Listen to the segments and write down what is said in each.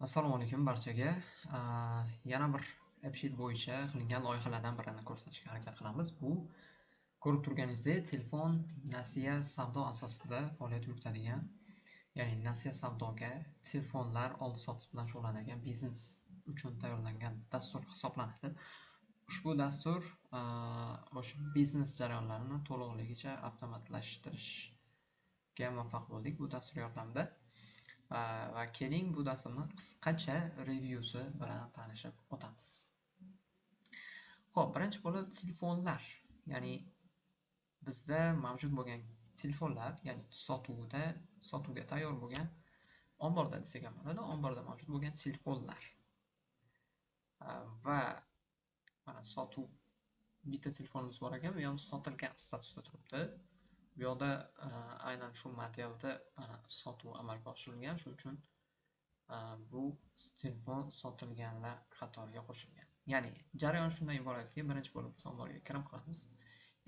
Assalomu alaykum barchaga. Yana bir AppSheet bo'yicha qilingan loyihalardan birini ko'rsatishga harakat qilamiz. Bu ko'rib turganingizdek telefon nasiya savdo asosida faoliyat yuritadigan, ya'ni nasiya savdoga telefonlar oldi-sotdi bilan shug'ullanadigan biznes uchun tayyorlangan dastur hisoblanadi. Ushbu dastur o'sha biznes jarayonlarini to'liqligicha avtomatlashtirishga muvaffaq bo'ldik bu dastur yordamida. Va keling bu dasturni qisqacha reviewsi bilan tanishib o'tamiz. Xo'p, birinchi bo'lib telefonlar, ya'ni bizda mavjud bo'lgan telefonlar, ya'ni sotuvga tayyor bo'lgan, omborda desak ham bo'ladi, omborda mavjud bo'lgan telefonlar. Va mana sotuv bitta telefonimiz bor ekan, bu ham sotilgan statusda turibdi. Bu yoqda aynan shu modelda mana sotuv amalga oshirilgan, shuning uchun bu telefon sotilganlar qatoriga qo'shilgan. Ya'ni jarayon shundan iboratki, birinchi bo'lib biz omborga kirim qilamiz.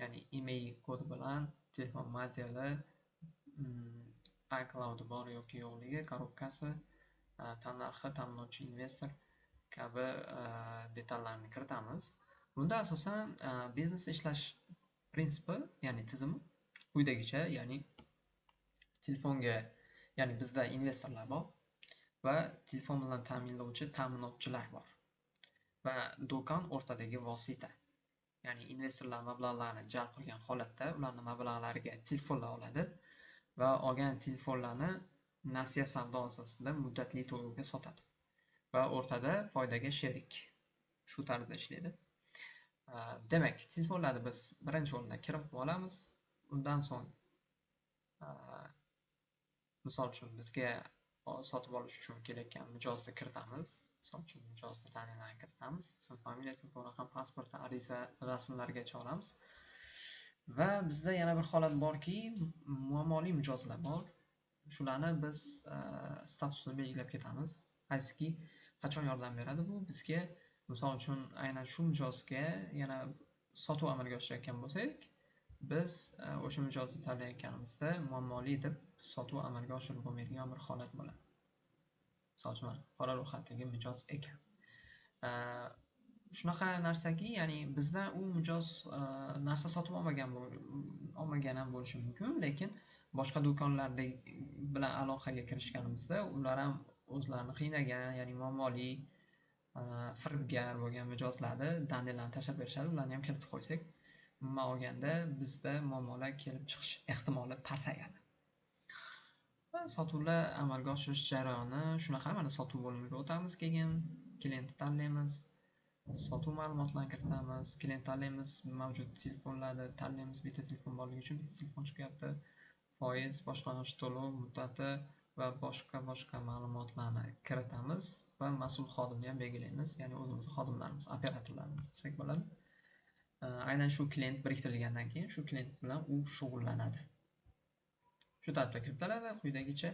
Ya'ni IMEI kodi bilan telefon modeli, iCloud bor yoki yo'qligi, korobkasi, tannarxi, ta'minotchi, investor kabi detallarni kiritamiz. Bunda asosan biznesda ishlash prinsipi, ya'ni tizimi quyidagicha, ya'ni telefonga, ya'ni bizda investorlar bor va telefon bilan ta'minlovchi ta'minotchilar bor va do'kon o'rtadagi vosita. Ya'ni investorlar mablag'larni jalb qilgan holatda ularning mablag'lariga telefonlar oladi va olgan telefonlarni nasiya savdo asosida muddatli to'lovga sotadi va o'rtada foydaga sherik shu tarzda ishlaydi. Demak, telefonlarni biz birinchi o'rinda kirim qilib olamiz. Undan so'ng misol uchun bizga sotib olish uchun kelayotgan mijozni kiritamiz. Misol uchun mijozni данныйlarini kiritamiz. Ism, familiya, telefon raqam, pasport, ariza, rasmlargacha olamiz. Va bizda yana bir holat borki, muammoli mijozlar bor. Shularni biz statusini belgilab ketamiz. Qaysiki qachon yordam beradi bu bizga? Misol uchun aynan shu mijozga yana sotuv amalga oshirayotgan bo'lsak, biz o'sha mijozni tanlayotganimizda muammoli deb sotuv amalga oshirib bo'lmaydigan bir holat bo'ladi. Misol uchun mana qora ro'yxatdagi mijoz ekan. Shunaqa narsaki, ya'ni bizdan u mijoz narsa sotib olmagan ham bo'lishi mumkin, lekin boshqa do'konlarda bilan aloqaga kirishganimizda ular ham o'zlarini qiynagan, ya'ni muammoli, firibgar bo'lgan mijozlarni данныйlarni tashlab berishadi, ularni ham kiritib qo'ysak, umuman olganda bizda muammolar kelib chiqish ehtimoli pasayadi. Va sotuvlar amalga oshirish jarayoni shunaqa. Mana sotuv bo'limiga o'tamiz, keyin klientni tanlaymiz, sotuv ma'lumotlarini kiritamiz, klient tanlaymiz, mavjud telefonlarni tanlaymiz, bitta telefon borligi uchun bitta telefon chiqyapti, foiz, boshlang'ich to'lov muddati va boshqa ma'lumotlarni kiritamiz va mas'ul xodimni ham belgilaymiz, ya'ni o'zimizni xodimlarimiz, operatorlarimiz desak bo'ladi. Aynan shu klient biriktirilgandan keyin shu klient bilan u shug'ullanadi. Shu tartibda kiritiladi quyidagicha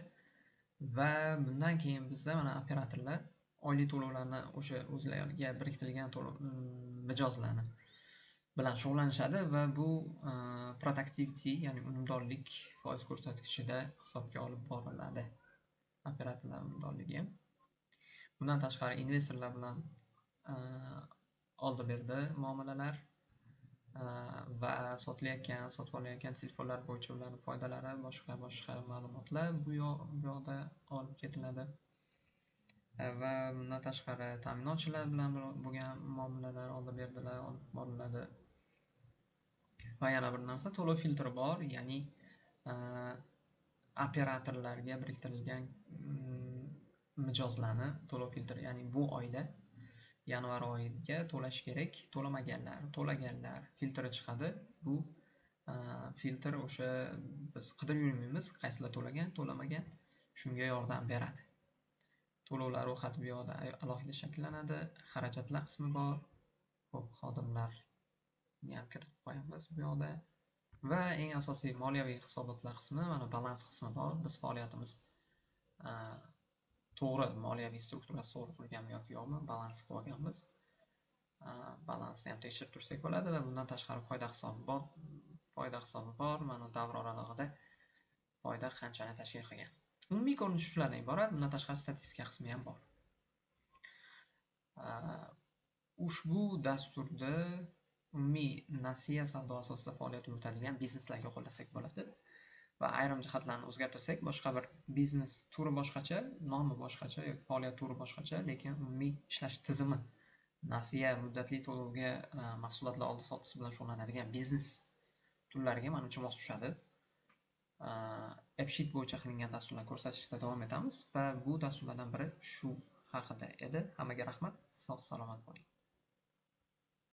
va bundan keyin bizda mana operatorlar oylik to'lovlarni o'sha o'zlariga biriktirilgan to'lov mijozlarni bilan shug'ullanishadi va bu productivity, ya'ni unumdorlik foiz ko'rsatkichida hisobga olib boriladi. Operatorlar unumdorligi ham. Bundan tashqari investorlar bilan oldi-berdi muomalalar va sotilayotgan, sotib olinayotgan telefonlar bo'yicha ularning foydalari, boshqa ma'lumotlar bu yoqda olib ketiladi. Va bundan tashqari ta'minotchilar bilan bo'lgan muomalalar oldi-berdilar olib boriladi. Va yana bir narsa, to'lov filtri bor, ya'ni operatorlarga biriktirilgan mijozlarni to'lov filtri, ya'ni bu oyda yanvar oyiga to'lash kerak, to'lamaganlar, to'laganlar filtri chiqadi. Bu filtr o'sha biz qidirib yurmaymiz, qaysilar to'lagan, to'lamagan, shunga yordam beradi. To'lovlar ro'yxati bu yoqda alohida shakllanadi, xarajatlar qismi bor. Xo'p, xodimlarni ham kiritib qo'yamiz bu yoqda. Va eng asosiy moliyaviy hisobotlar qismi, mana balans qismi bor. Biz faoliyatimiz to'g'ri, moliyaviy strukturasi to'g'ri qurilganmi yoki yo'qmi, balans qilib olganmiz. Balansni ham tekshirib tursak bo'ladi va bundan tashqari foyda hisobi bor. Foyda hisobi bor. Mana davr oralig'ida foyda qanchani tashkil qilgan. Umumiy ko'rinishi shulardan iborat. Bundan tashqari statistika qismi ham bor. Ushbu dasturda umumiy nasiya savdo asosida faoliyat yuritadigan bizneslarga qo'llasak bo'ladi. Va ayrim jihatlarni o'zgartirsak, boshqa bir biznes turi boshqacha, nomi boshqacha yoki faoliyat turi boshqacha, lekin umumiy ishlash tizimi nasiya muddatli to'lovga mahsulotlar oldi-sotdisi bilan shug'ullanadigan biznes turlariga manimcha mos tushadi. AppSheet bo'yicha qilingan dasturlarni ko'rsatishda davom etamiz va bu dasturlardan biri shu haqida edi. Hammaga rahmat, sog' salomat bo'ling.